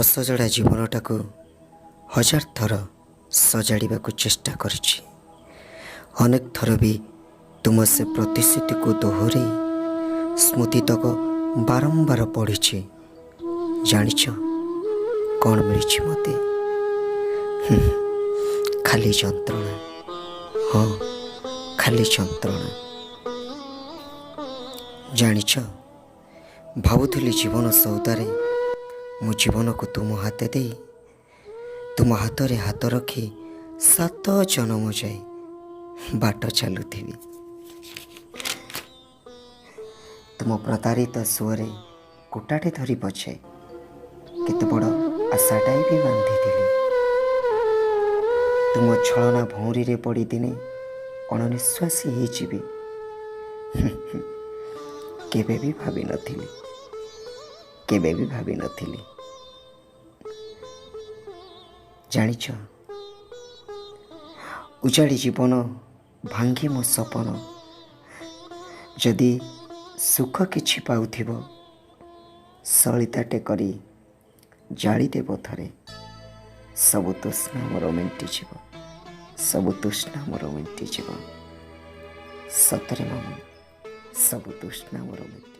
ଅସଜଡ଼ା ଜୀବନଟାକୁ ହଜାର ଥର ସଜାଡ଼ିବାକୁ ଚେଷ୍ଟା କରିଛି। ଅନେକ ଥର ବି ତୁମ ସେ ପ୍ରତିଶ୍ରୁତିକୁ ଦୋହରେଇ ସ୍ମୃତିତକ ବାରମ୍ବାର ପଢ଼ିଛି। ଜାଣିଛ କ'ଣ ମିଳିଛି ମୋତେ? ଖାଲି ଯନ୍ତ୍ରଣା। ହଁ, ଖାଲି ଯନ୍ତ୍ରଣା। ଜାଣିଛ, ଭାବୁଥିଲି ଜୀବନ ସଉଦାରେ ମୋ ଜୀବନକୁ ତୁମ ହାତେ ଦେଇ, ତୁମ ହାତରେ ହାତ ରଖି ସାତ ଜନମ ଯାଏ ବାଟ ଚାଲୁଥିବି। ତୁମ ପ୍ରତାରିତ ସୁଅରେ କୁଟାଟେ ଧରି ପଛେ କେତେ ବଡ଼ ଆଶାଟାଏ ବି ବାନ୍ଧିଥିଲି। ତୁମ ଛଳନା ଭଉଁରୀରେ ପଡ଼ି ଦିନେ ଅଣନିଶ୍ୱାସୀ ହେଇଯିବି, କେବେ ବି ଭାବିନଥିଲି, କେବେ ବି ଭାବିନଥିଲି। ଜାଣିଛ, ଉଜାଡ଼ି ଜୀବନ ଭାଙ୍ଗି ମୋ ସପନ, ଯଦି ସୁଖ କିଛି ପାଉଥିବ, ସଳିତାଟେ କରି ଜାଳିଦେବ ଥରେ, ସବୁ ତୃଷ୍ଣା ମୋର ମେଣ୍ଟିଯିବ, ସବୁ ତୃଷ୍ଣା ମୋର ମେଣ୍ଟିଯିବ। ସତରେ ମାମୁଁ, ସବୁ ତୃଷ୍ଣା ମୋର ମେଣ୍ଟିଯିବ।